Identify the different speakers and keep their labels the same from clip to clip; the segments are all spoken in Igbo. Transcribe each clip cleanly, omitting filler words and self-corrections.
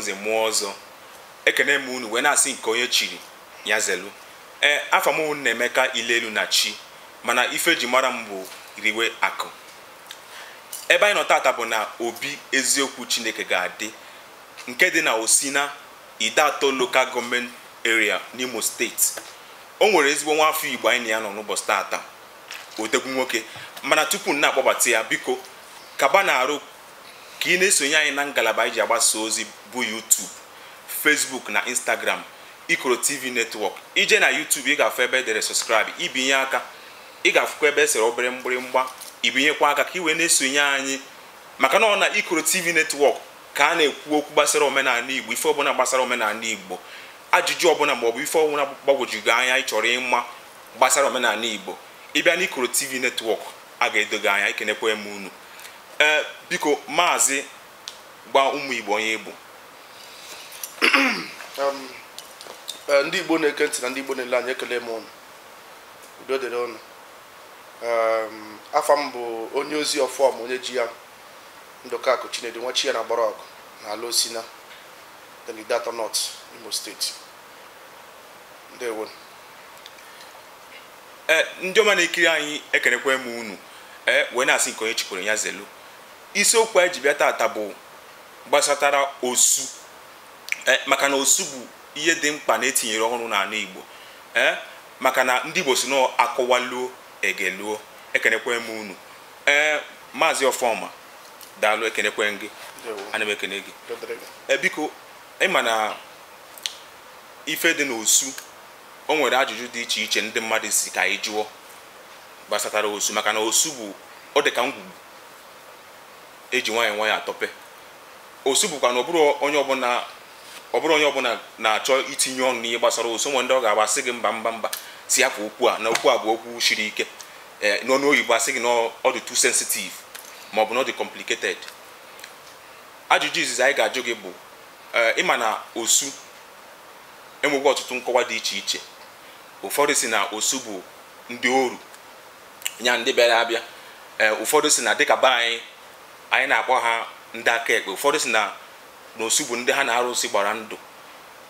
Speaker 1: nze mụọ ọzọ. Ekene m unu wee na-asị nke onye chiri ya zelu. Ee, afa m Nnaemeka Ilelu na chi, mana ife ji mara m bụ Riwe Akụ. Ebe anyị nọ tata bụ na obi eziokwu Chineke ga-adị, nke dị na Osina, Ideato Local Government Area n'Imo Steeti. O nwere ezigbo nwa afọ Igbo anyị na ya nọ n'ụbọchị tata, odegwu nwoke. Mana tupu m na-akpọbata ya, biko kaba na-arụ ka ị na-esonye anyị na ngalaba anyị ji agbasa ozi bụ YouTube, Facebook na Instagram, Ikoro TV Network. Ije na YouTube, ị ga-afụ ebe edere subscribe, ibinye aka. Ị ga-afụkwa ebe esere obere mgbịrịmgba, ibinyekwa aka ka ị wee na-esonye anyị, maka na ọ na Ikoro TV Network ka a na-ekwu okwu gbasara omenala Igbo, ife ọbụla gbasara omenala Igbo, ajụjụ ọbụla maọbụ ife ọbụla gbagwojugo anya ị chọrọ ịma gbasara omenala Igbo. Ịbịa n'Ikoro TV Network, a ga-edo gị anya. Ikenekwa m unu. Ee, biko maazị, gwa ụmụ Igbo onye Igbo.
Speaker 2: Ndị Igbo na-ege ntị na ndị Igbo na-ele anyị, ekele m ụnụ, udo dịrị ụnụ. Afa m bụ onye ozi ọfọm onye ji ya Ndụkakụ Chinedu nwa chi ya na gbara ọgụ na ala Osina dị n'Ideato North, Imo Steeti. Ndewo.
Speaker 1: Ee, ndị ọma na-ekiri anyị, ekenekwa m unu. Ee, wee na-asị nke onye chikwere ya zelu. Isiokwu anyị ji bịa tata bụ gbasatara osu. Ee, maka na osu bụ ihe dị mkpa na etinyere ọhụrụ n'ala Igbo. Ee, maka na ndị Igbo si na akọwaluo egeluo. Ekenekwa m unu. Ee, maazị Ọfọma, daalụ, ekenekwe gị.
Speaker 2: Ndewo.
Speaker 1: Ana m ekene gị.
Speaker 2: Udo dịrị gị.
Speaker 1: Ee, biko, ịma na ife dị n'osu, o nwere ajụjụ dị iche iche ndị mmadụ si ka anyị jụọ gbasatara osu, maka na osu bụ ọ dị ka ngwugwu eji nwayọọ nwayọọ atọpe. Osu bụkwa na ọ bụrụ onye ọbụla, ọ bụrụ onye ọbụla na-achọ itinye ọnụ n'ihe gbasara osu. Nwere ndị ọ ga-agbasị gị mba, mba, mba, si hapụ okwu a, na okwu a bụ okwu siri ike. Ee, n'ọnụ oyibo asị gị na ọ dị too sensitive ma ọ bụ na ọ dị complicated. Ajụjụ izizi anyị ga-ajụ gị bụ, ee, ịma na osu enwegwa ọtụtụ nkọwa dị iche iche. Ụfọdụ si na osu bụ ndị oru ya, ndị bịara abịa. Ee, ụfọdụ si na dịka be anyị, anyị na-akpọ ha ndị aka ekpe. Ụfọdụ si na osu bụ ndị ha na-arụsị gbara ndụ.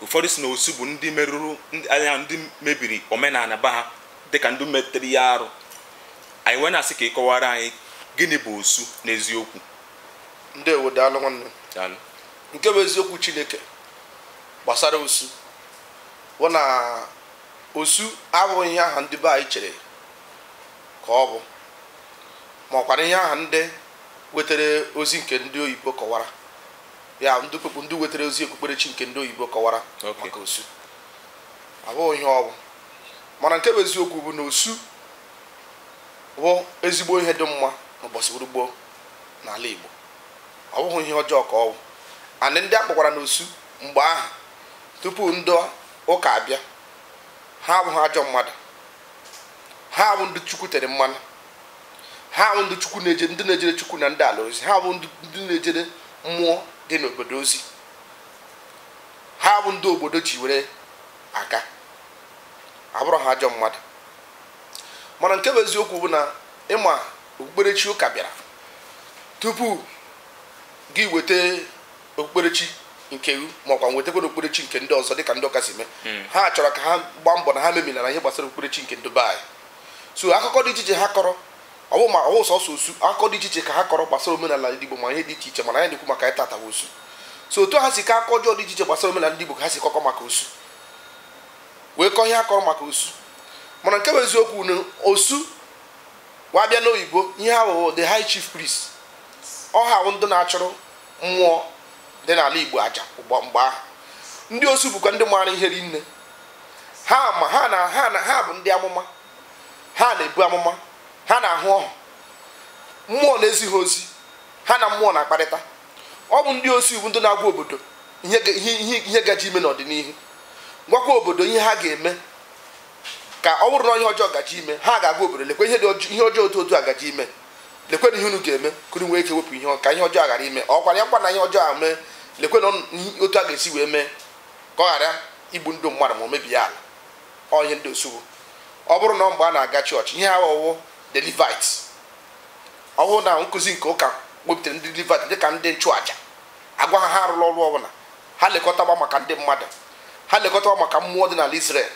Speaker 1: Ụfọdụ si na osu bụ ndị merụrụ anya, ndị mebiri omenala ba ha, dịka ndị metere ya arụ. Anyị wee na-asị ka ị kọwara anyị gịnị bụ osu n'eziokwu.
Speaker 2: Ndewo, daalụ nwanne.
Speaker 1: Daalụ.
Speaker 2: Nke bụ eziokwu Chineke gbasara osu bụ na osu abụghị ihe aha ndị be anyị chere ka ọ bụ, ma ọkwara ihe aha ndị wetara ozi nke ndị oyibo kọwara ya, ndị okpukpe, ndị wetara ozi okpukperechi nke ndị oyibo kọwara maka osu, abụghị ihe ọ bụ. Mana nke bụ eziokwu bụ na osu bụ ezigbo ihe dị mma n'ụbọchị gboo n'ala Igbo. Ọ bụghị ihe ọjọọ ka ọ bụ. And ndị a kpọkwara n'osu mgbe ahụ tupu ndị ụka abịa, ha abụghị ajọ mmadụ. Ha bụ ndị Chukwu tere mmanụ, ha bụ ndị Chukwu na-eje, ndị na-ejere Chukwu na ndị ala ozi, ha bụ ndị na-ejere mmụọ dị n'obodo ozi, ha bụ ndị obodo ji were aga. Abụrụ ha ajọ mmadụ. Mana nke bụ eziokwu bụ na ịma okpukperechi ụka bịara tupu gị weta okpukperechi nke gị, ma ọkwa wetakwa okpukperechi nke ndị ọzọ dịka ndị ụka si mee. Ha chọrọ ka ha gbaa mbọ na ha meminara ihe gbasara okpukperechi nke ndị be anyị. So akụkọ dị iche iche ha kọrọ, ọ bụ ma ọ bụ sọsọ osu, akụkọ dị iche iche ka ha kọrọ gbasara omenala ndị Igbo ma ihe dị iche iche. Mana anyị na-ekwu maka anyị tata bụ osu. So otu ha si ka akụkọ ọjọọ dị iche iche gbasara omenala ndị Igbo ka ha si kọkọ maka osu, wee kọọ ihe ha kọrọ maka osu. Mana nke bụ eziokwu na osu wa bịa n'oyibo, ihe ha bụ the high chief priest. Ọ ha bụ ndị na-achụrụ mmụọ dị n'ala Igbo aja mgbe ahụ. Ndị osu bụkwa ndị maara ihe rinne. Ha ma ha na ha na ha bụ ndị amụma, ha na-ebu amụma, ha na-ahụ ọhụ mmụọ, na-ezi ha ozi, ha na mmụọ na-akparịta. Ọ bụ ndị osu bụ ndị na-agwa obodo ihe gaji ime n'ọdịnihu, gwakwa obodo ihe ha ga-eme ka ọ bụrụ na ihe ọjọọ gaji ime. Ha ga-agwa obodo, lekwe ihe dị ihe ọjọọ otu otu a gaji ime, lekwe na ihe unu ga-eme ka unu nwee ike wepụ ihe ka ihe ọjọọ ghara ime. Ọ kwara ya nkwa na ihe ọjọọ a mee, lekwe na otu a ga-esi wee mee ka ọ ghara igbu ndụ mmadụ ma o mebie ala. Ọ ihe ndị osu bụ. Ọ bụrụ na mgbe a na-aga chọọchị, ihe ha ọwụwụ the Levites, ọ bụrụ na nkụzi nke ụka wepụtara ndị Levite dịka ndị nchụaja, agwa ha, ha arụla ọrụ ọbụla. Ha lekọtawa maka ndị mmadụ, ha lekọtawa maka mmụọ dị n'ala Israel.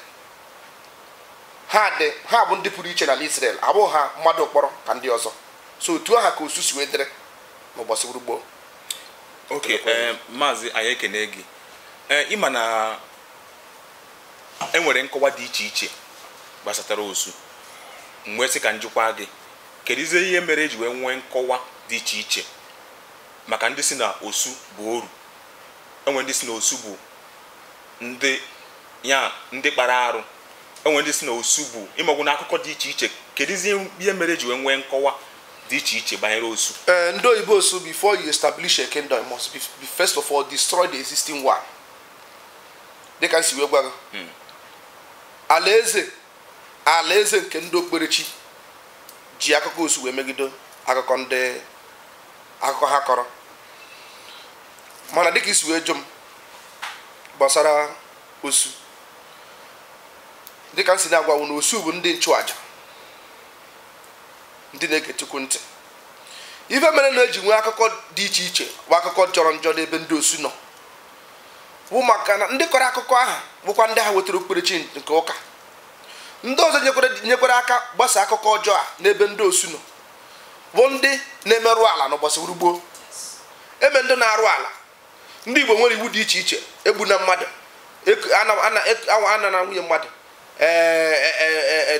Speaker 2: Ha dị, ha bụ ndị pụrụ iche n'ala Israel, abụghị ha mmadụ kpọrọ ka ndị ọzọ. So otu aha ka osu si wee dịrị n'ụbọchị gboo.
Speaker 1: Ok, maazị, anyị ekene gị. Ịma na enwere nkọwa dị iche iche gbasatara osu, mgbe sị ka njikwa gị, kedụzie ihe mere eji wee nwee nkọwa dị iche iche maka ndị si na osu bụ oru, enwe ndị si na osu bụ ndị ya ndị kpara arụ, enwe ndị si na osu bụ ịmagwụ na akụkọ dị iche iche, kedụzie ihe mere eji wee nwee nkọwa dị iche iche banyere osu?
Speaker 2: Ndị oyibo osu, before you establish a kingdom, you must be first of all destroy the existing one. Dịka m si wee gwa gị, alaeze nke ndị okpukperechi ji akụkọ osu wee megide akụkọ ndị akụkọ ha kọrọ. Mana dịka isi wee jụ m gbasara osu, dịka m si na-agwawu na osu bụ ndị nchụaja, ndị na-ege Chukwu ntị. Ife mere na eji nwee akụkọ dị iche iche bụ akụkọ jọrọ njọ n'ebe ndị osu nọ bụ maka na ndị kọrọ akụkọ ahụ bụkwa ndị ha wetara okpukperechi nke ụka. Ndị ọzọ nyekwara aka gbasaa akụkọ ọjọọ a n'ebe ndị osu nọ bụ ndị na-emerụ ala n'ụbọchị gboo. Eme ndị na-arụ ala, ndị Igbo nwere iwu dị iche iche: egbu na mmadụ, ana na nwunye mmadụ,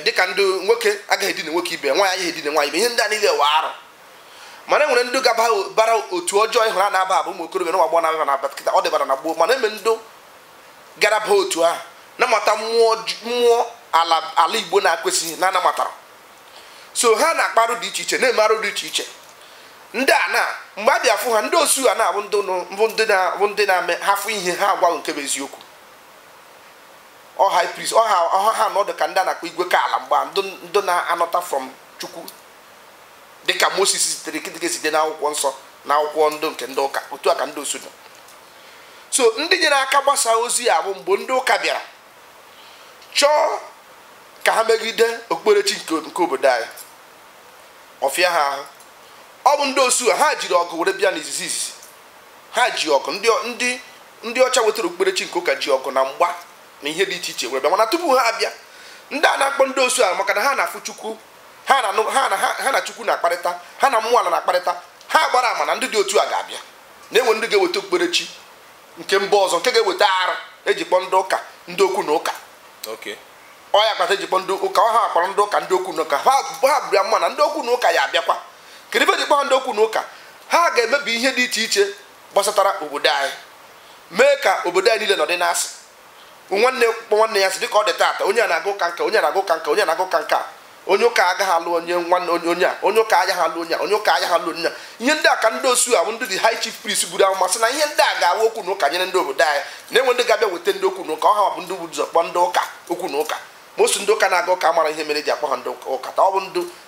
Speaker 2: dịka ndị nwoke agaghị edina nwoke ibe, nwaanyị agaghị edina nwaanyị ibe. Ihe ndị a niile wụ arụ. Mana enwere ndị gaba bara otu ọjọọ ịhụrụ a na-aba abụ ụmụ okorobịa na ụmụ agbọghọ na-aba na kịta, ọ dịbara na gboo. Mana eme ndị gara baa otu ahụ namata mmụọ ala Igbo na-akwesịghị na anamatara, so ha na-akpa arụ dị iche iche, na-eme arụ dị iche iche. Ndị a na mgbe a bịa fụ ha, ndị osu a na-abụ ndị bụ ndị na-ame ha fụ ihe ha agwaghị nke bụ eziokwu. Ọ high priest, ọha ha nọdụ ka ndị a na-akpọ igwe ka ala mgbe ndị na-anọta from Chukwu, dịka Moses zitere, dịka esite n'akwụkwọ nsọ na akwụkwọ ndị nke ndị ụka. Otu a ka ndị osu nọ. So ndị nyere aka gbasaa ozi a bụ mgbe ndị ụka bịara chọọ ka ha megide okpukperechi nke obodo anyị, ọfịa ha ahụ. Ọ bụ ndị osu a ha jiri ọgụ were bịa n'izizi izizi. Ha ji ọgụ, ndị ọcha wetara okpukperechi nke ụka ji ọgụ na mgba na ihe dị iche iche were bịa. Mana tupu ha abịa, ndị a na-akpọ ndị osu a, maka na ha na-afụ Chukwu, ha na ha na ha na Chukwu na-akparịta, ha na mmụọ ala na-akparịta, ha gbara ama na ndị dị otu a ga-abịa na-enwe ndị ga-eweta okpukperechi nke mba ọzọ nke ga-eweta arụ eji kpọọ ndị ụka ndị okwu na ụka. Ọ ya kpata eji kpọọ ndị ụka, ọ ha kpọrọ ndị ụka ndị okwu na ụka. Ha buru ya mma na ndị okwu na ụka ya abịakwa. Kedu ebe eji kpọọ ha ndị okwu na ụka? Ha ga-emebi ihe dị iche iche gbasatara obodo anyị, mee ka obodo anyị niile nọdị n'asị, nwanne kpọ nwanne ya sị, dịka ọ dị taata. Onye a na-aga ụka nka, onye a na-aga ụka nka, onye a na-aga ụka nka, onye ụka agaghị alụ onye nwanne onye a, onye ụka agaghị alụ onye a, onye ụka agaghị alụ onye a. Ihe ndị a ka ndị osu a bụ ndị dị high chief priest buru amụma sị na ihe ndị a ga-awụ okwu na ụka nyere ndị obodo anyị, na-enwe ndị ga-abịa weta ndị okwu na ụka. Ọha bụ ndị bụ ụzọ kpọọ ndị ụka okwu na ụka. Ma osu ndị ụka na-aga ụka mara ihe mere eji akpọ ha ndị ụka taa. Ọ bụ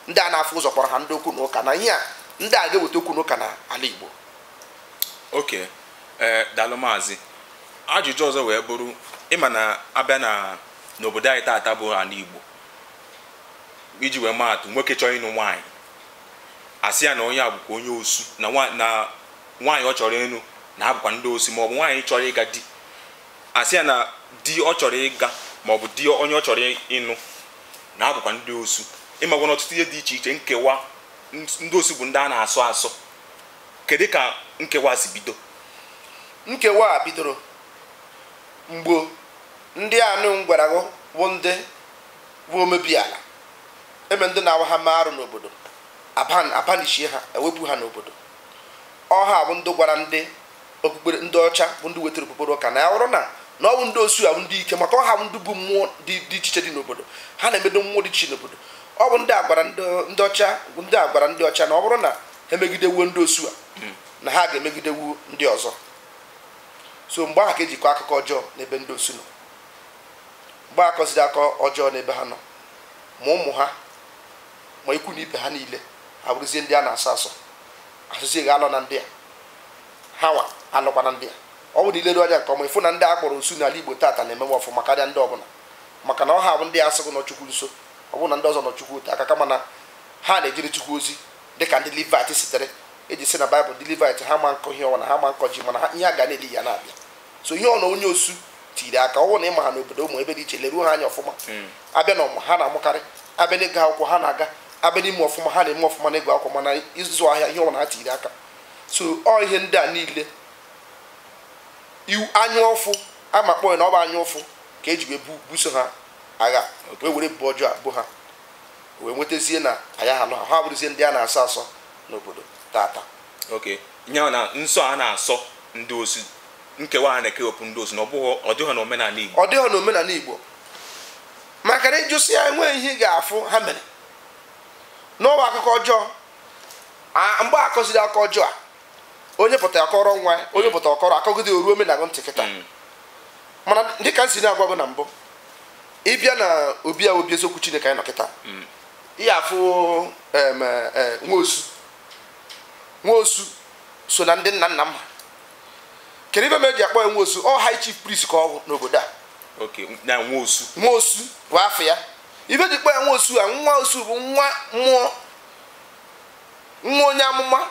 Speaker 2: ndị a na-afụ ụzọ kpọrọ ha ndị okwu na ụka, na ihe a ndị a ga-eweta okwu na ụka na ala Igbo.
Speaker 1: Ok, daalụ maazị. Ajụjụ ọzọ wee bụrụ, ịma na abịa na n'obodo anyị taata bụ ala Igbo, iji wee maatụ, nwoke chọrọ ịnụ nwaanyị, asị ya na onye a bụkwa onye osu, na nwaanyị ọ chọrọ ịnụ na ha bụkwa ndị osu, maọbụ nwaanyị chọrọ ịga di, asị ya na di ọ chọrọ ịga maọbụ di onye ọ chọrọ ịnụ na ha bụkwa ndị osu. Ịmagwa na ọtụtụ ihe dị iche iche, nkewa ndị osu bụ ndị a na-asọ asọ. Kedu ka nkewa si bido?
Speaker 2: Nkewa a bidoro mgbe ndị anụ m gwara gị bụ ndị bụ omebi ala, eme ndị na-awa ha mee arụ n'obodo, abanishie ha, ewepụ ha n'obodo. Ọha bụ ndị gwara ndị okpukpere ndị ọcha bụ ndị wetara okpukpere ụka na ya bụrụ na ọ bụ ndị osu a bụ ndị ike, maka ọha bụ ndị bụ mmụọ dị iche iche dị n'obodo, ha na-emedo mmụọ dị iche n'obodo. Ọ bụ ndị a gwara ndị ọcha, ndị a gwara ndị ọcha na ọ bụrụ na ha emegidewuo ndị osu a, na ha ga-emegidewu ndị ọzọ. So mgbe ahụ ka ejikọ akụkọ ọjọọ n'ebe ndị osu nọ. Mgbe a kọziri akọ ọjọọ n'ebe ha nọ, ma ụmụ ha ma ikwu na ibe ha niile abụrụzie ndị a na-asọ asọ, asụzie ga alọ na ndị a, ha nwa alọkwa na ndị a. Ọ bụrụ na ileru anya nke ọma, ịfụ na ndị a kpọrọ osu n'ala Igbo taata na-emewe ọfụma karịa ndị ọbụla, maka na ọha bụ ndị asịghị nọ Chukwu nso. Ọ bụrụ na ndị ọzọ nọ Chukwu ote aka, kama na ha na-ejiri Chukwu ozi dịka ndị Livait sitere eji si na Baịbụl, ndị Livait ha ma nkọ ihe ọwa na ha ma nkọ ji, mana ihe a ga na-eli ya na-abịa. So ihe ọ na onye osu tiri aka, ọ bụrụ na ịma ha n'obodo ụmụ ebe dị iche, leruo ha anya ọfụma. Abịa na ọmụ ha na-amụkarị, abịa n'ịgụ akwụkwọ ha na-aga, abịa n'ime ọfụma ha na-eme ọfụma n'ịgụ akwụkwọ, mana ịzụ ahịa ihe ọ na ha tiri aka. So ọ ihe ndị a niile anya ụfụ ama kpọọ na ọ bụ anya ụfụ ka eji wee buso ha agha, wee were bụ ọjọọ abụ ha, wee nwetazie na aya ha nọ ha bụrụzie ndị a na-asọ asọ n'obodo tata.
Speaker 1: Okay, nya na nsọ a na-asọ ndị osu, nkewa a na-ekewepụ ndị osu na ọ dịghị n'omenala Igbo.
Speaker 2: Ọ dịghị n'omenala Igbo, maka na ịjụsị ya enweghị ihe ị ga-afụ ha mere n'ọwa akụkọ ọjọọ. Mgbe a kọziri akụkọ ọjọọ a, onye pụtara akọrọ nwa, onye pụtara akọrọ akọgide oruo omenala ntị kịta. Mana dịka m si na-agwa gị na mbụ, ịbịa na obi a obi eziokwu Chineke anyị nọ kịta, ị afụ nwaosu so na ndị nna nna m ha. Kedu ibe m eji akpọ ya nwaosu? Ọ high chief priest ka ọ bụ n'obodo a.
Speaker 1: Na nwaosu
Speaker 2: nwaosu bụ afọ ya. Ibe ji kpọ ya nwaosu a, nwaosu bụ nwa mmụọ, nwa onye amụma.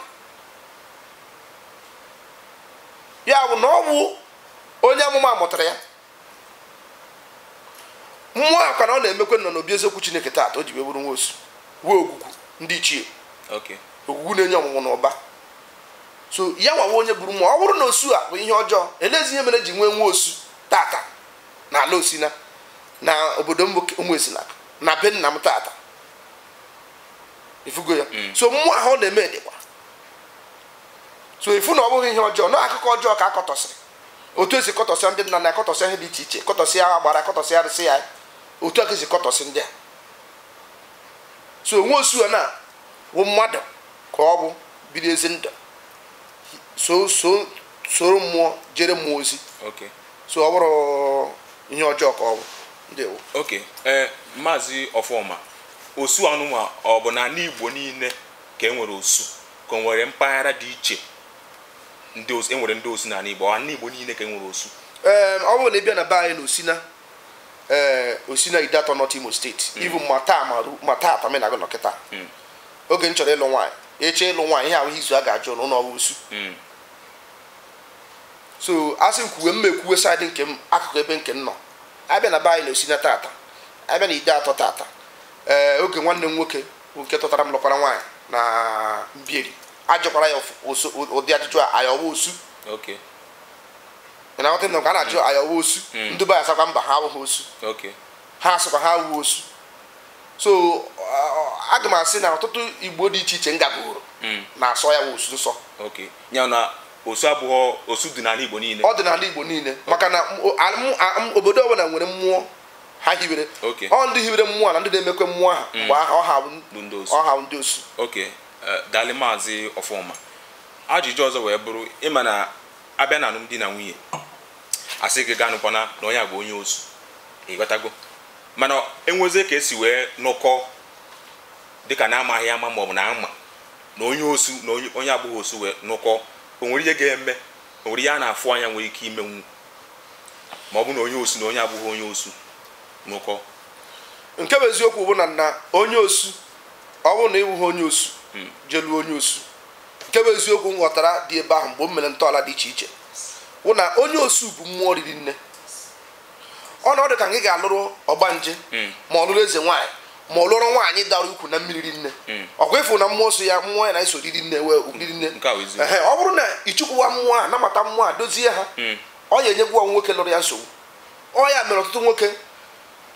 Speaker 2: Ya bụ na ọ bụ onye amụma mụtara ya. Mmụọ akwa na ọ na-emekwe nọ n'obi eziokwu Chineke taata, o ji wee bụrụ nwaosu, wee ogwugwu ndị ichie, ogwugwu na-enye ọmụmụ na ụba. So ya nwawa onye buru mmụọ. Ọ bụrụ na osu a bụ ihe ọjọọ, elezi ihe mere ji nwee nwaosu tata na ala Osina, na obodo mbụ Ụmụezinaka, na be nna m tata, ifugo ya. So mmụọ ahụ ọ na-eme dịkwa. So ifu na ọ bụghị ihe ọjọọ, na akụkọ ọjọọ ka akọtọsịrị. Otu esi kọtọsịa ndị nna na akọtọsịa ihe dị iche iche, kọtọsịa agbara, kọtọsịa arụsị ya, otu aka esi kọtọsị ndị a. So nwaosu a na bụ mmadụ ka ọ bụ biri ezi ndụ, so soro mmụọ jere mmụọ ozi. So ọ bụrụ ihe ọjọọ ka ọ bụ. Ndewo.
Speaker 1: Okay, Maazị Ọfọma, osu anụnwa ọ bụ na n'Igbo niile ka e nwere osu, ka o nwere mpaghara dị iche ndị osu enwere ndị osu n'ala Igbo? Ọ n'Igbo niile ka e nwere osu?
Speaker 2: Ọ bụrụ na ị bịa na be anyị na Osina, Osina Ideato North Imo steeti, ibu ma taa ma taa ata na kịta. Oge m chọrọ ịlụ nwaanyị, eche ịlụ nwaanyị, ihe ahụ izu a ga-ajụ n'ụlọ ọrụ osu. So asị m kwuwe m ekwuwe saịdị nke m, akụkụ ebe nke m nọ. Abịa na be anyị na Osina tata, abịa na Ideato tata. Oge nwanne m nwoke nke tọtara m lụkwara nwaanyị na Mbieri, ajụkwara ya ụdị ajụjụ a, ayọwa osu. Na aghọta m ka a na-ajụ ayọwa osu, ndị be anyị asakwa mba ha awụghị osu. Ha asịkwa ha awụghị osu. So aga m asị na ọtụtụ Igbo dị iche iche ngagoro na-asọ ya osu nsọ.
Speaker 1: Ya na osu abụghị osu dị n'ala Igbo niile.
Speaker 2: Ọ dị n'ala Igbo niile, maka na obodo ọbụla nwere mmụọ ha hiwere. Ọ ndị hiwere mmụọ na ndị na-emekwe mmụọ ha mgbe ahụ ọ ha ndị osu.
Speaker 1: Daalụ Maazị Ọfọma. Ajụjụ ọzọ wee bụrụ, ịma na abịa na alụmdi na nwunye, asị gị ganụkwana na onye a bụ onye osu, ịghọtago? Mana enwezie ka esi wee nọkọ dịka na amaghị ama maọbụ na ama na onye osu na onye abụghị osu wee nọkọ, o nwere ihe ga-eme, o nwere ihe a na-afụ anya nwere ike imenwu ma ọ bụ na onye osu na onye abụghị onye osu nọkọ?
Speaker 2: Nke bụ eziokwu bụ na onye osu, ọ bụrụ na ịbụghị onye osu jelu onye osu, nke bụ eziokwu m ghọtara dị ebe ahụ mgbe m mere ntọala dị iche iche, wụ na onye osu bụ mmụọ riri nne. Ọnọdụ ka gị ga-alụrụ ọgbanje ma ọ lụrụ eze nwaanyị ma ọ lụrụ nwaanyị dara ukwu na mmiri rinne, ọkwa ịfụ na mmụọ so ya, mmụọ ya na-eso riri nne wee riri nne. Ọ bụrụ na ịchụkwuwa mmụọ a, namata mmụọ a, dozie ha, ọ ya enyegwa nwoke lụrụ ya nsogbu. Ọ ya mere ọtụtụ nwoke,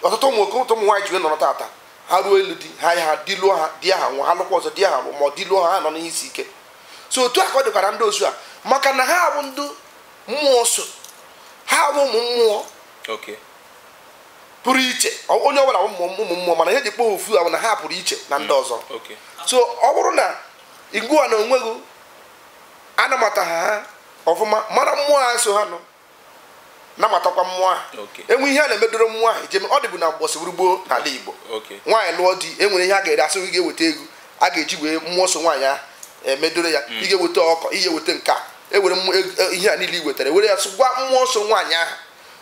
Speaker 2: ọtụtụ ụmụ nwoke, ụmụ nwaanyị ji wee nọrọ tata, ha ruo elu di ha, ha di lụọ ha, di ha nwụọ, ha lụkwa ọzọ, di ha lụọ, ma ọ di lụọ ha, ha nọ n'ihe isi ike. So otu a ka ọ dịkwara ndị osu a, maka na ha bụ ndị mmụọ so, ha bụ ụmụ mmụọ pụrụ iche. Onye ọbụla ụmụ mmụọ, mana ihe ji kpọọ ofu ahụ na ha pụrụ iche na ndị ọzọ. So ọ bụrụ na igwe na onwe gị anamata ha ọfụma, mara mmụọ ha so ha nọ, namatakwa mmụọ ahụ. Enwe ihe a na-emedoro mmụọ ahụ jem, ọ dịbụ na mgbọsị bụrụ gboo n'ala Igbo. Nwaanyị lụọ di, enwere ihe a ga-ere, asị gị ga-eweta ego a ga-eji wee mmụọ so nwaanyị ahụ emedoro ya, ị ga-eweta ọkọ, ị ga-eweta nke a, ewere ihe a niile i wetara, were ya gwa mmụọ so nwaanyị ahụ,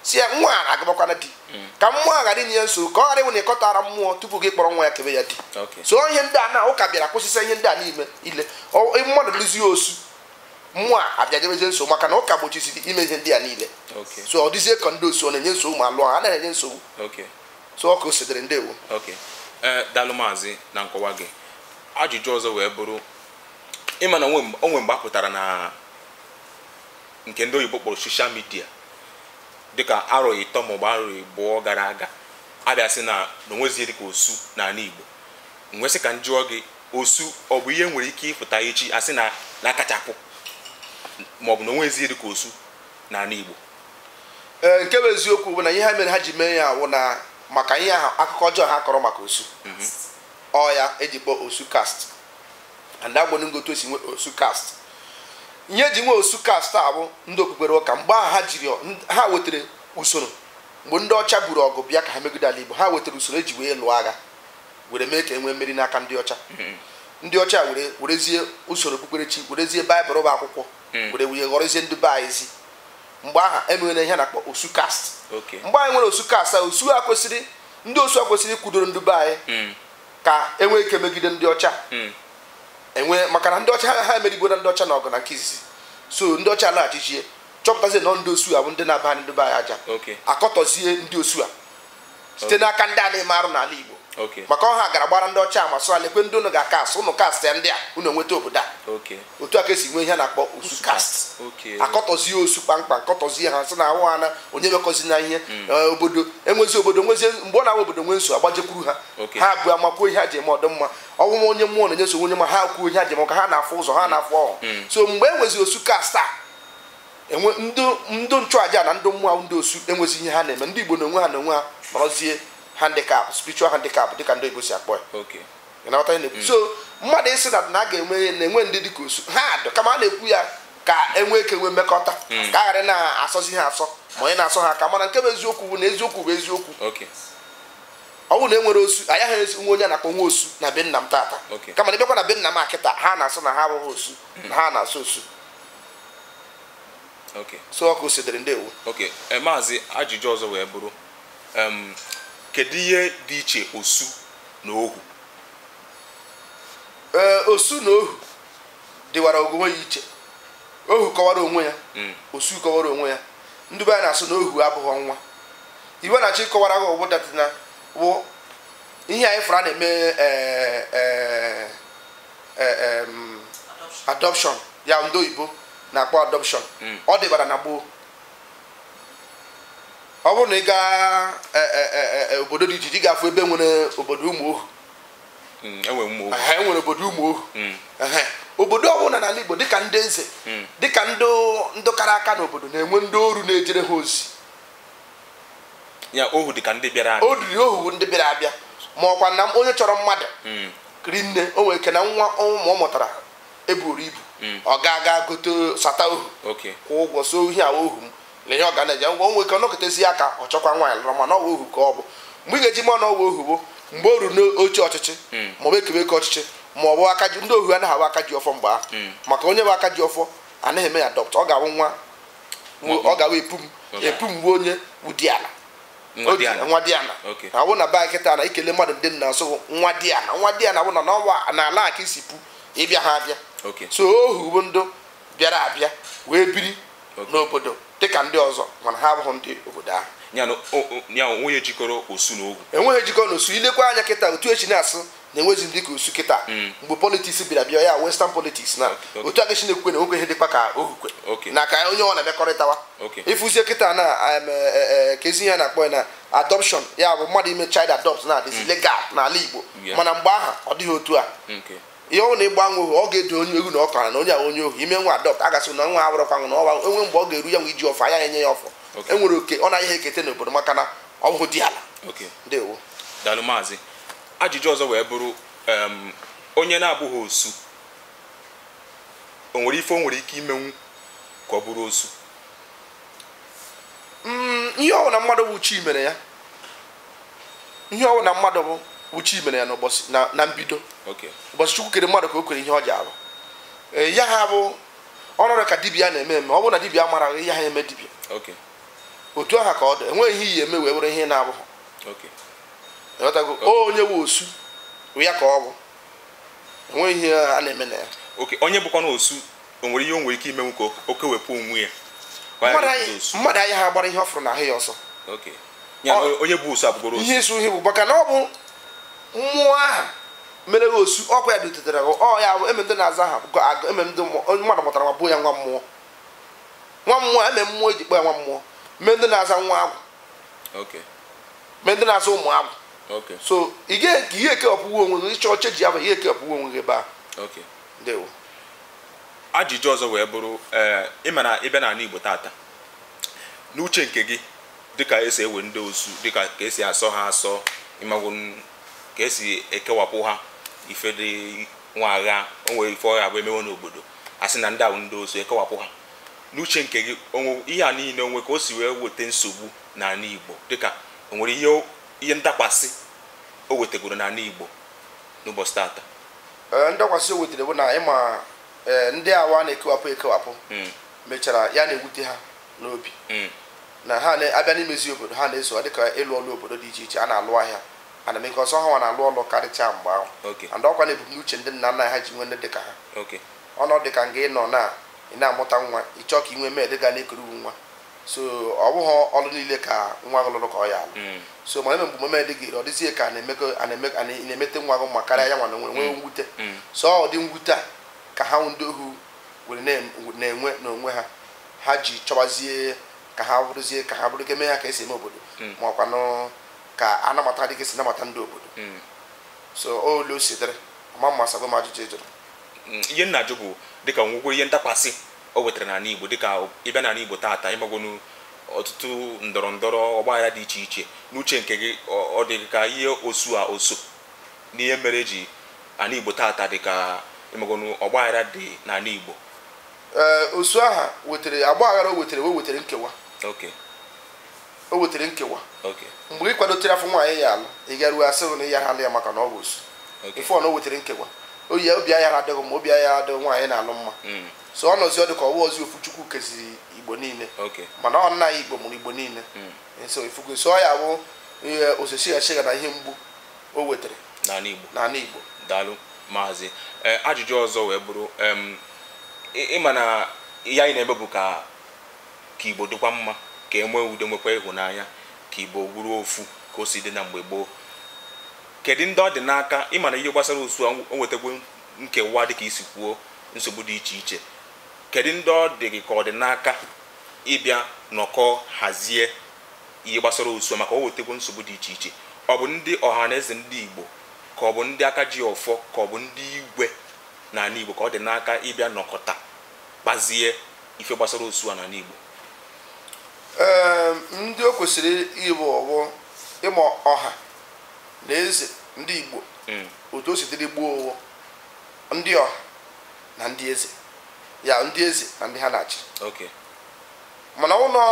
Speaker 2: si ya nwa a agabakwana di, ka mmụọ ghara inye ya nsogbu, ka ọ ghara ịnwe na ịkọtara mmụọ tupu gị kpọrọ nwa ya kebe ya di. So ihe ndị a na ụka bịara kwụsịsị ihe ndị a n'ime ile mmadụ lụzie osu, Mmụọ a abịajebezie nsogbu maka na ụka gbochiziri ime ihe ndị a niile. So ọ dịzie ka ndị osu ọ na-enye nsogbu ma lụọ ha anaghị enye nsogbu. So ọ ka o sedere. Ndewo.
Speaker 1: Okay, ee, daalụ maazị na nkọwa gị. Ajụjụ ọzọ wee bụrụ, ịma na onwe mgbe a pụtara na nke ndị oyibo kpọrọ social media, dịka arọ 3 maọbụ arọ 2 gara aga, abịa sị na onwezie dịka osu n'ala Igbo. Nwesị ka m jụọ gị, osu ọ bụ ihe nwere ike ịpụta echi asị na na-akachapụ, maọbụ na onwezie dịka osu n'ala Igbo?
Speaker 2: Ee, nke bụ eziokwu bụ na ihe ha mere ha ji mee ya wụ na maka ihe ahụ akụkọ ọjọọ ha kọrọ maka osu. Ọ ya eji kpọọ osu caste, and agwọ otu esi nwe osu caste. Ihe eji nwe osu caste a bụ ndị okpukpere ụka mgbe ahụ ha jiri ha wetara usoro mgbe ndị ọcha buru ọgụ bịa ka ha megide ala Igbo. Ha wetara usoro eji wee lụọ agha were mee ka e nwee mmeri n'aka ndị ọcha. Ndị ọcha were werezie usoro okpukperechi, werezie baịbụl bụ akwụkwọ, were wee ghọrọzie ndị be anyị ezi. Mgbe ahụ emewere ihe a na-akpọ osu caste. Mgbe anyị nwere osu caste a, osu a kwesịrị, ndị osu a kwesịrị ikwudoro ndị be anyị ka enwee ike megide ndị ọcha enwe, maka na ndị ọcha ha emerigbo na ndị ọcha na ọgụ na nke izizi. So ndị ọcha alaghachichie chọpụtazie na ndị osu a bụ ndị na-aba ndị be anyị aja. Akọtọzie ndị osu a site n'aka ndị a na-eme arụ n'ala Igbo, maka ọha gara gbara ndị ọcha ama sụ ala ekwe ndị unu ga-aka asụ unu caste ndị a unu enweta obodo a. Otu a ka esi nwee ihe a na-akpọ osu caste. Akọtọzie osu kpamkpam, kọtọzie ha sị na ahụ ha na onye mekọzi na ihe obodo enwezi obodo nwezie mgbe ọ na-awa obodo nwee nso agbajekwuru ha. Ha bụ amakwuo ihe ha ji eme ọdịmma ọnwụnwa onye mmụọ na-enye nsogbu onye ma ha kwuo ihe ha ji eme ka ha na-afụ ụzọ, ha na-afụ ọhụ. So mgbe e nwezi osu caste a, enwe ndị nchụaja na ndị mmụọ ndị osu enwezi ihe ha na-eme. Ndị Igbo na onwe ha na onwe ha nọrọzie handicap, spiritual handicap, dịka ndị Igbo si akpọ ya. Ị na-aghọta ihe na-ekwu? So mmadụ ịsị na a ga-enwe na-enwe ndị dịka osu ha dụ, kama a na-ekwu ya ka enwee ike nwee mmekọta, ka a ghara na-asọzi ha asọ ma onye na-asọ ha aka. Mana nke bụ eziokwu bụ na eziokwu bụ eziokwu. Ọ bụrụ na e nwere osu, anyị agaghị nwe onye a na-akpọ nwa osu na be nna m tata. Kama na ịbịakwa na be nna m akịta, ha na-asụ na ha abụghị osu, na ha na-asụ osu. So ọ ka o sedere. Ndewo.
Speaker 1: Okay, maazị, ajụjụ ọzọ wee bụrụ, kedu ihe dị iche osu na ohu?
Speaker 2: Ee, osu na ohu dịwara onwe ya iche. Ohu kọwara onwe ya, osu kọwara onwe ya. Ndị be anyị na-asụ na ohu abụghị nwa. Iwe na-achọ ịkọwara gị ọgbụ datina bụ ihe anyị fụrụ a na-eme adoption ya, ndị oyibo na-akpọ adoption. Ọ dịbara na gboo. Ọ bụrụ na ị gaa obodo dị iche iche, ị ga-afụ ebe nwere obodo ụmụ ohu.
Speaker 1: Enwere ụmụ ohu.
Speaker 2: Ehe, enwere obodo ụmụ ohu. Ehe. Obodo ọbụla n'ala Igbo, dịka ndị eze, dịka ndị ndị kara aka n'obodo, na-enwe ndị oru na-ejere ha ozi.
Speaker 1: Ya ohu dịka ndị bịara abịa.
Speaker 2: O riri ohu bụ ndị bịara abịa, ma ọkwa na onye chọrọ mmadụ rinne, o nwere ike na nwa ụmụ ọ mụtara eburu ibu, ọ ga-aga gote sata ohu, kwụọ ụgwọ, so ihe a ohu m na ihe ọ ga na-eje ngwa. O nwere ike ọ nọkọtazi aka ọ chọkwa nwaanyị lụrụ, mana ọ bụ ohu ka ọ bụ. Mgbe ị ga-eji ma na ọ bụ ohu bụ mgbe o ruru n'oche ọchịchị, ma ọ bụ ekebe eke ọchịchị, ma ọ bụ aka ji. Ndị ohu anaghị abụ aka ji ọfọ mgbe ahụ, maka onye bụ aka ji ọfọ anaghị eme ya adopt. Ọ ga-abụ nwa, ọ ga-abụ epum. Epum bụ onye ụdị ala.
Speaker 1: Nwa dị ala.
Speaker 2: Nwa dị ala. Na ọ bụ na be anyị kịta na ikele mmadụ ndị nna asụ nwa dị ala. Nwa dị ala bụ na n'ọnwa n'ala ka isi pu ịbịa ha abịa. So ohu bụ ndụ bịara abịa wee biri n'obodo dịka ndị ọzọ, mana ha abụghị ndị obodo ahụ.
Speaker 1: Ya na ya onwe jikọrọ osu na ohu.
Speaker 2: Enweghị jikọ na osu. Ilekwa anya kịta, otu echi na-asụ na enwezi ndị ka osu kịta, mgbe politics bịara bịa ya western politics na otu aka esi na-ekwukwe na enwekwe ihe dịkwa ka ohukwe na ka onye ọ na-emekọrịtawa. Ịfụzie kịta na ka ezi ihe a na-akpọ ya na adoption, ya bụ mmadụ ime child adopt na adịzi legal n'ala Igbo. Mana mgbe ahụ ọ dịghị otu a. Ihe ọ na ịgba nwa ohu, ọ ga-edo onye ewu na ọ kọrọ na onye a onye ohu ime nwa adopt agasị na nwa awụrọkwa nwa na ọwa enwe mgbe ọ ga-eru ya nwa iji ọfọ anya enye ya ọfọ. Enwere oke ọ naghị ekete n'obodo maka na ọ bụghị di ala. Ndewo.
Speaker 1: Daalụ maazị. Ajụjụ ọzọ wee bụrụ, onye na-abụghị osu, o nwere ife o nwere ike imenwu ka ọ bụrụ osu?
Speaker 2: Ihe ọ na mmadụ bụ chi mere ya, ihe ọ na mmadụ bụ chi mere ya n'ụbọchị na mbido. Ụbọchị Chukwu kere mmadụ ka o kwere ihe ọ ji arụ. Ya ha bụ ọnọdụ ka dibịa na-eme eme. Ọ bụrụ na dibịa mara ihe ha eme dibịa, otu aha ka ọ dị, enweghị ihe iyi eme wee bụrụ ihe na-abụghị. Ịghọtago? Onye wụ osu ya ka ọ bụ, enweghị ihe a na-eme na ya.
Speaker 1: Onye bụkwa na osu O nwere ihe o nwere ike imenwu ka o kewepụ onwe ya ka ọ ghara ịbụzi osu?
Speaker 2: Mmadụ anya ha gbara ihe ọ fụrụ n'ahụ ya ọsọ.
Speaker 1: Okay. Ya na onye bụ osu abụgoro osu.
Speaker 2: Ihe isu ihe bụ maka na ọ bụ mmụọ ahụ mere gị osu, ọkwa ya dutetere gị. Ọ ya bụ eme ndị na-aza aha eme ndị mmadụ mụtara ma bụ ya nwa mmụọ. Nwa mmụọ eme mmụọ eji kpọọ ya nwa mmụọ. Mee ndị na-aza nwa agwụ.
Speaker 1: Okay.
Speaker 2: Mee ndị na-aza ụmụ agwụ.
Speaker 1: Okay.
Speaker 2: So ị ga-eke ihe ekewapụwo onwe gị, ịchọ oche ji abụ ihe ekewapụwo onwe gị ebe a.
Speaker 1: Okay.
Speaker 2: Ndewo.
Speaker 1: Ajụjụ ọzọ wee bụrụ, ịma na ịbịa n'ala Igbo tata, n'uche nke gị, dịka esi ewe ndị osu, dịka ka esi asọ ha asọ, ịmagwo ka esi ekewapụ ha ife dị nwa agha, o nwere ife ọgha bụ emewe n'obodo, a sị na ndị ahụ ndị osu ekewapụ ha. N'uche nke gị, onwe ihe a niile onwe ka o si wee weta nsogbu n'ala Igbo, dịka o nwere ihe ndakwasị o wetegoro n'ala Igbo n'ụbọchị tata?
Speaker 2: Ndakwasị o wetere bụ na ịma ndị awa na-ekewapụ ekewapụ mechara ya na-ewute ha n'obi na ha na-abịa n'imezi obodo, ha na-eso dịka ịlụ ọlụ obodo dị iche iche, a na-alụ ahịa, ana m nke ọsọ ha nwa na-alụ ọlụ karịchaa mgbe ahụ. And ọkwa na ebumnuche ndị nna nna ha ji nwee ndị dịka ha. Ọnọdụ ka nga ị nọ na ị na-amụta nwa, ị chọọ ka ị nwee med ga na-ekuru nwa, so ọ bụghị ọlụ niile ka nwa gị lụrụ ka ọ ya alụ. So ma eme mgbe med gị ọ dịzie ka a na-emete nwa gị mma karịa ya nwa na nwee mwute. So ọ dị mwute a ka ha ndị ohu were na-enwe n'onwe ha, ha ji chọbazie ka ha bụrụzie ka ha bụrụ ka eme ha ka esi eme obodo, ma ọkwanụ ka anamata dị ka esi namata ndị obodo. So olu o si dịrị ama mma sago m ajụjụ ị jụrụ.
Speaker 1: Ihe nna ajụ bụ dịka nwụkwere ihe ndakwasị o wetara n'ala Igbo, dịka ịbịa n'ala Igbo taata, ịmagonu ọtụtụ ndọrọ ndọrọ ọgbaghara dị iche iche. N'uche nke gị, ọ dị ka ihe osu a oso n'ihe mere eji ala Igbo taata dị ka ịmagonu ọgbaghara dị n'ala Igbo?
Speaker 2: Osu aha wetere agbaghara, o wetere o wetere nkewa. O wetere nkewa. Mgbe ị kwadotere afọ nwaanyị ya alụ, ị garuo asị na ya alụ ya maka na ọ bụ osu. Ife ọ na o wetere nkewa. Oyi obi anya adịghị ma obi anya adịghị nwaanyị na-alụ mma. So ọ nọzi ọ dị ka ọwa ozi ofu Chukwu keziri Igbo niile. Mana ọ nna Igbo mụrụ Igbo niile. So ifugo so ya bụ ihe osisi ya na ihe mgbu o wetere
Speaker 1: n'ala Igbo.
Speaker 2: N'ala Igbo.
Speaker 1: Daalụ maazị. Ajụjụ ọzọ wee bụrụ, ịma na ihe anyị na-eme bụ ka Igbo dịkwa mma, ka e nwee udo, nwekwa ịhụnanya, ka Igbo bụrụ ofu ka o si dị na mgbe gboo. Kedu ndị ọ dị n'aka ịma na ihe gbasara osu o nwetakwa nkewa dịka isi kwuo nsogbu dị iche iche? Kedu ndị ọ dị gị ka ọ dị n'aka ịbịa nọkọ hazie ihe gbasara osu maka o wetakwa nsogbu dị iche iche? Ọ bụ ndị ọha na eze ndị Igbo, ka ọ bụ ndị aka ji ọfọ, ka ọ bụ ndị igwe n'ala Igbo ka ọ dị n'aka ịbịa nọkọta kpazie ife gbasara osu a n'ala Igbo?
Speaker 2: Ndị o kwesịrị ịbụ ọgbọ ịma ọha na eze ndị Igbo, otu o si dịrị gboo ụwọ ndị ọha na ndị eze ya, ndị eze na ndị ha na-achị. Mana ụlọ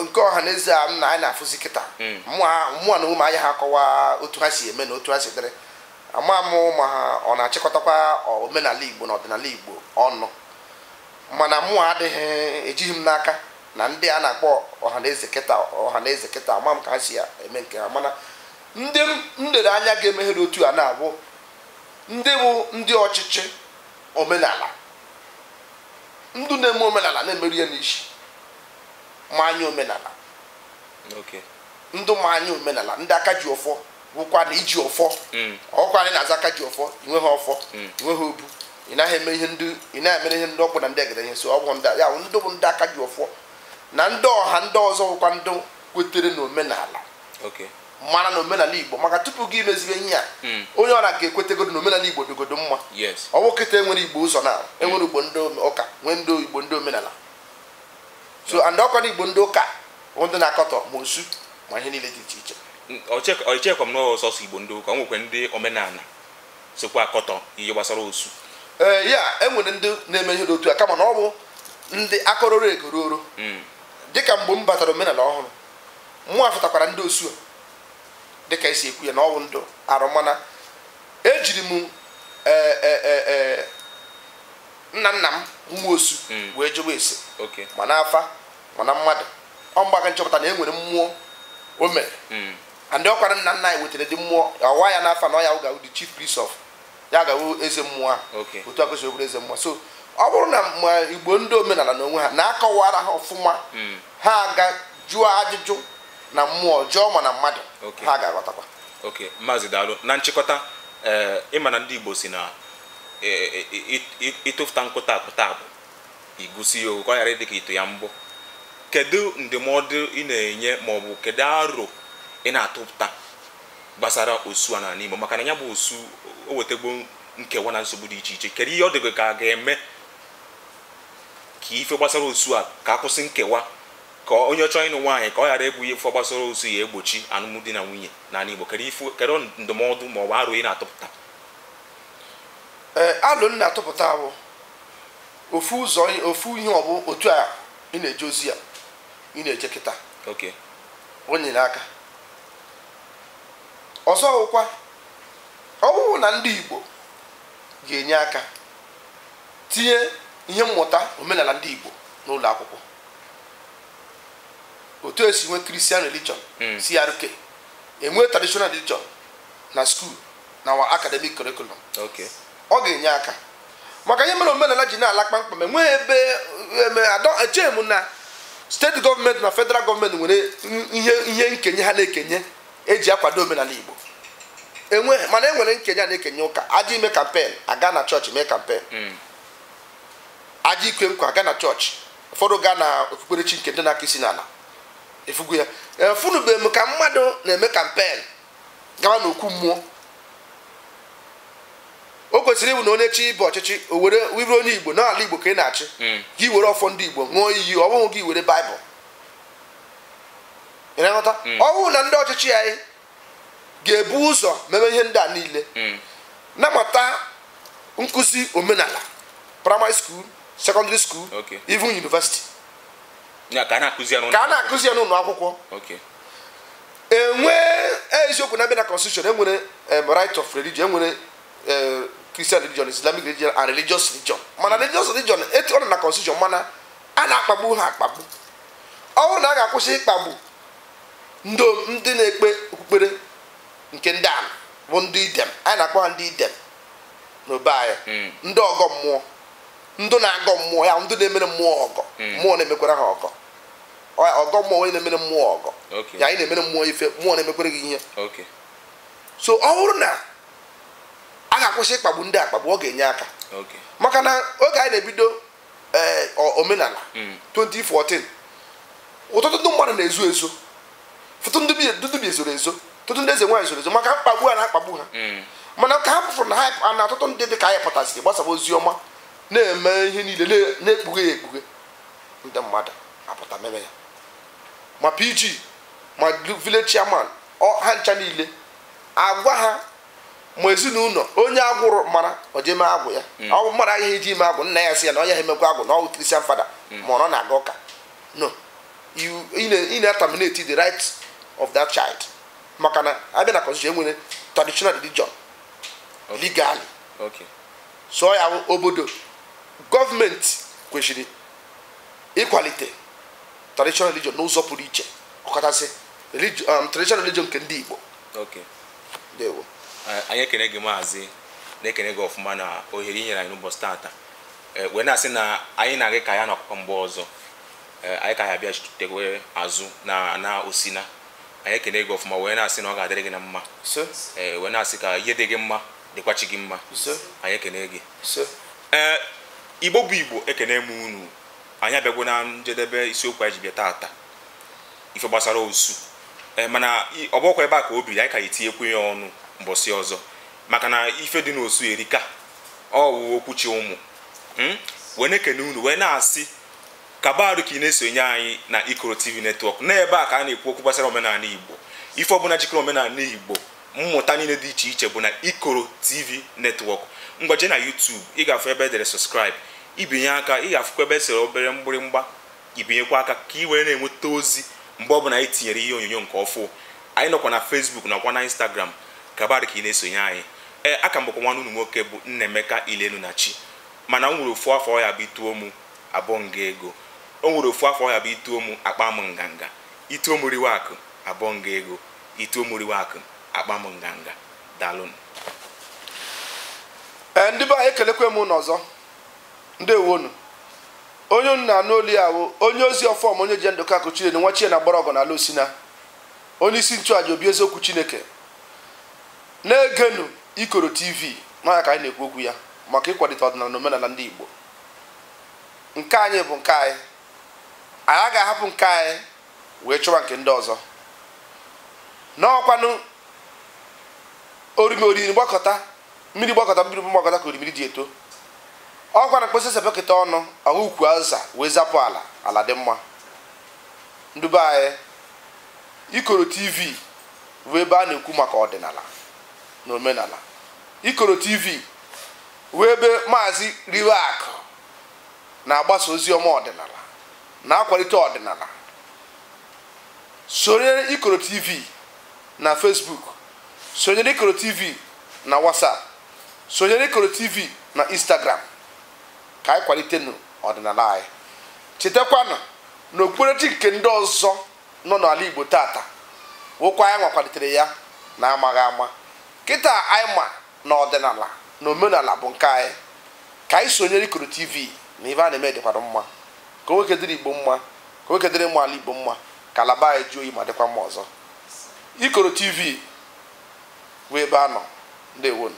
Speaker 2: nke ọha na eze a na anyị na-afụzi kịta, mmụọ na ụmụ anya ha akọwa otu ha si eme na otu ha si dịrị, ama m ma ha ọ na-achịkọtakwa omenala Igbo na ọdịnala Igbo ọnụ. Mana mmụọ adịghị ejighị m n'aka na ndị a na-akpọ ọha na eze kịta, ọha na eze kịta, ama m ka ha si eme nke ha. Mana ndị m lere anya ga-emeghere otu a na-abụ ndị bụ ndị ọchịchị omenala, ndị na-eme omenala na-emerụ ya n'isi ma anya omenala. Ndị ma anya omenala, ndị aka ji ọfọ, bụkwa na iji ọfọ, ọkwa anyị na-aza aka ji ọfọ, inweghị ọfọ, inweghị obu, ị naghị eme ihe ndị ị na-emere ihe ndị ọkpụ na ndị egede ihe. So ọ bụ ndị ya ndị bụ ndị aka ji ọfọ na ndị ọha ndị ọzọ bụkwa ndị kwetere n'omenala, mara na omenala Igbo. Maka tupu gị imezibe ihe a, onye ọra ga-ekwetegodo na omenala Igbo dịgodo mma. Ọ bụ kịta enwere Igbo ụzọ na enwere Igbo ndị ụka, nwee ndị Igbo ndị omenala. So and ọkwa na Igbo ndị ụka bụ ndị na-akọtọ ma osu ma ihe niile dị iche iche.
Speaker 1: Ọchekwa m na ọsọsọ Igbo ndị ụka, o nwekwa ndị omenala sokwa akọtọ ihe gbasara osu.
Speaker 2: Ya enwere ndị na-eme ihe dị otu a, kama na ọ bụ ndị akọrọrọ egororo. Dịka mgbe m batara omenala ọhụrụ, mụ afụtakwara ndị osu a dịka esi ekwu ya na ọ bụ ndụ arụ. Mana ejiri m nna nna m nwa osu wee jụwa ese, mana afa mana mmadụ ọ mgbaka nchọpụta na e nwere mmụọ o mere. And ọkwara nna nna anyị wetara dị mmụọ ọwa ya n'afa na ọ ya ga-awụ the chief priest of ya ga-awụ eze mmụọ a, otu a kwesịrị obere eze mmụọ. So Ọ bụrụ na ma Igbo ndị omenala n'onwe ha na-akọwara ha ọfụma, ha aga jụọ ajụjụ na mmụọ, jụọ ma na mmadụ, ha ga-aghọtakwa.
Speaker 1: Ok, Maazị, daalụ. Na nchịkọta, ee, ịma na ndị Igbo si na ịtụfụta nkụta akpụta akpụ, igusi ya ogo ka ọ ghara ịdị ka ito ya mbụ. Kedu ndụmọdụ ị na-enye, maọbụ kedu aro ị na-atụpụta gbasara osu a n'ala Igbo? Maka na ya bụ osu o wetegbo nkewa na nsogbu dị iche iche. Kedu ihe ọ dịgo ka a ga-eme ka ife gbasara osu a, ka akwụsị nkewa, ka onye chọọ ịnụ nwaanyị ka ọ ghara ịbụ ihe ife gbasara osu ya egbochi alụmdi na nwunye n'ala Igbo? Kedu ife, kedu ndụmọdụ maọbụ aro ị na-atụpụta?
Speaker 2: Ee, alụ m na-atụpụta bụ ofu ụzọ, ofu ihe. Ọ bụ otu a ị na-eje ozi ya ị na-eje kịta. O nyere aka ọzọ. Wụkwa ọ bụrụ na ndị Igbo ga-enye aka tinye ihe mmụta omenala ndị Igbo n'ụlọ akwụkwọ, otu esi nwee Christian religion, CRK, enwee traditional religion na school, na our academic curriculum, ọ ga-enye aka. Maka ihe mere omenala ji na-ala kpamkpam, enweghị ebe eme adọ. Echeghị m na steeti gọọmenti na federal gọọmenti nwere ihe nkenye ha na-ekenye eji akwado omenala Igbo. Enweghị. Mana e nwere nkenye a na-ekenye ụka aja ime campaign, aga na chọọchị mee campaign, aja ikwe nkwa, aga na chọọchị. Ụfọdụ gaa na okpukperechi nke ndị na-aka isi n'ala efugu ya. Efunube m ka mmadụ na-eme campaign gawa n'okwu mmụọ. O kwesịrị ịbụ na onye chi ịbụ ọchịchị, o were were onye Igbo n'ala Igbo ka ị na-achị, gị were ọfọ ndị Igbo ṅụọ iyi, ọ bụghị gị were Baịbụl. Ị na-aghọta? Ọ bụrụ na ndị ọchịchị anyị ga-ebu ụzọ mebe ihe ndị a niile, namata nkụzi omenala primary school, secondary school, even university.
Speaker 1: Ya ka a na-akụzi ya n'ụlọ.
Speaker 2: Ka a na-akụzi ya n'ụlọ akwụkwọ. Enwee eziokwu na abịa na constitution, enwere right of religion, enwere Christian religion, Islamic religion and religious religion. Mana religious religion etu ọ nọ na constitution, mana a na-akpagbu ha akpagbu. Ọ bụrụ na a ga-akwụsị ịkpagbu ndị na-ekpe okpukpere nke ndị ala bụ ndị idem, anyị na-akpọ ha ndị idem n'obe anyị, ndị ọgọ mmụọ, ndị na-agọ mmụọ ya, ndị na-emere mmụọ ọgọ, mmụọ na-emekwara ha ọgọ. Ọgọ mmụọ, onye na-emere mmụọ ọgọ. Ya anyị na-emere mmụọ ife, mmụọ na-emekwere gị ihe. So ọ bụrụ na a ga-akwụsị ịkpagbu ndị akpagbu, ọ ga-enye aka. Maka na oge anyị na-ebido omenala 2014, ọtụtụ ndị mmadụ na-ezo ezo, ọtụtụ ndị dibịa zoro ezo, ọtụtụ ndị eze nwaanyị zoro ezo maka mkpagbu a na-akpagbu ha. Mana ka ha pụrụ na ha na ọtụtụ ndị dị ka anyị pụtasịrị gbasara ozi ọma, na-eme ihe niile, na-ekpughe ya ekpughe, ndị mmadụ apụta meme ya. Ma PG, ma village chairman, ọ ha ncha niile agwa ha, ma ezinụlọ onye agwụrụ mara o jee mee agwụ ya. Ọ bụ mmadụ agaghị eji ime agwụ, nna ya sị ya na ọ ya emekwa agwụ, na ọ bụ Christian father, ma ọ na-aga ụka. No, you ị na-terminate the right of that child. Maka na abịa na constitution, enwere traditional religion legally. So ya bụ obodo gọọmenti kwesịrị ịkwalite traditional religion n'ụzọ pụrụ iche, ọkachasị traditional religion nke ndị Igbo. Ndewo.
Speaker 1: Anyị ekene gị, maazị, na-ekene gị ọfụma na ohere i nyere anyị n'ụbọchị tata. Wee na-asị na anyị na-agị ka ya n'ọkụkọ mgbe ọzọ. Anyị ka ya bịa chitewe azụ na osina. Anyị ekene gị ọfụma, wee na-asị na ọ ga-adịrị gị na mma.
Speaker 2: Ise.
Speaker 1: Wee na-asị ka ihe dị gị mma dịkwachi gị mma.
Speaker 2: Ise.
Speaker 1: Anyị ekene gị.
Speaker 2: Ise.
Speaker 1: Ee, Igbo bụ Igbo, ekene m unu. Anyị abịagwo na njedebe isiokwu anyị ji bịa tata, ife gbasara osu. Ee, mana ọ bụkwa ebe a ka o biri, anyị ka etinyekwu ya ọnụ mbọsị ọzọ, maka na ife dị n'osu erika. Ọ wụ okwuchi ụmụ. Wee na-ekene unu, wee na-asị kabarụ ka ị na-esonye anyị na Ikoro TV Network. N'ebe a ka a na-ekwu okwu gbasara omenala Igbo. Ife ọbụla jikọrọ omenala Igbo, mmụta niile dị iche iche bụ na Ikoro TV Network. Ngwa, jee na YouTube, ị ga-afụ ebe edere subscribe, ibinye aka. Ị ga-afụkwa ebe esere obere mgbịrịmgba, ibinyekwa aka ka ị wee na-enweta ozi mgbe ọbụla anyị tinyere ihe onyonyo nke ọfụ. Anyị nọkwa na Facebook nakwa na Instagram. Kabarị ka ị na-esonye anyị. Ee, aka m bụkwa nwanne unu nwoke bụ Nnaemeka Ilenu na Chi. Mana m nwere ofu afọ ọ ya bụ ituo mụ abụọ nga ego. O nwere ofu afọ ọ ya bụ ituo mụ akpa m nganga. Ituo mụ riwe akụ, abụọ nga ego. Ituo mụ riwe akụ, akpa m nganga. Daalụnụ.
Speaker 2: Ee, ndị be anyị, ekelekwe m unu ọzọ. Ndewonu. Onye unu na-anụ olu ya bụ onye ozi ọfọm, onye ji ndụka akụ Chineke nwa chie na gbara ọgụ n'ala Osina, onye isi nchụaja obi eziokwu Chineke. Na-egenu Ikoro TV n'ọnya ka anyị na-ekwu okwu ya maka ịkwalite ọdịnala na omenala ndị Igbo. Nke anyị bụ nke anyị, anyị agaghị ahapụ nke anyị wee chụwa nke ndị ọzọ. N'ọkwanụ oriri gbakọta mmiri, gbakọta mmiri gbakọta ka orimiri ji eto. Ọkwa na mkpesa sepekịta ọnụ ọhụ ukwu aza wee zapụ ala ala dị mma. Ndị be anyị, Ikoro TV bụ ebe a na-ekwu maka ọdịnala na omenala. Ikoro TV bụ ebe Maazị Riwe Akụ na-agbasa ozi ọma ọdịnala, na-akwalite ọdịnala. Sonyere Ikoro TV na Facebook, sonyere Ikoro TV na WhatsApp, sonyere Ikoro TV na Instagram, ka anyị kwalitenụ ọdịnala anyị. Chetakwanụ na okpukperechi nke ndị ọzọ nọ n'ala Igbo tata wụkwa anyị nwakwalitere ya na amaghị ama. Kịta anyị ma na ọdịnala na omenala bụ nke anyị. Ka anyị sonyere Ikoro TV na ife a na-eme dịkwara mma, ka nwoke dịrị Igbo mma, ka nwoke dịrị mma ala Igbo mma, ka ala be anyị jụọ oyi ma dịkwa mma ọzọ. Ikoro TV bụ ebe a nọ. Ndewonu.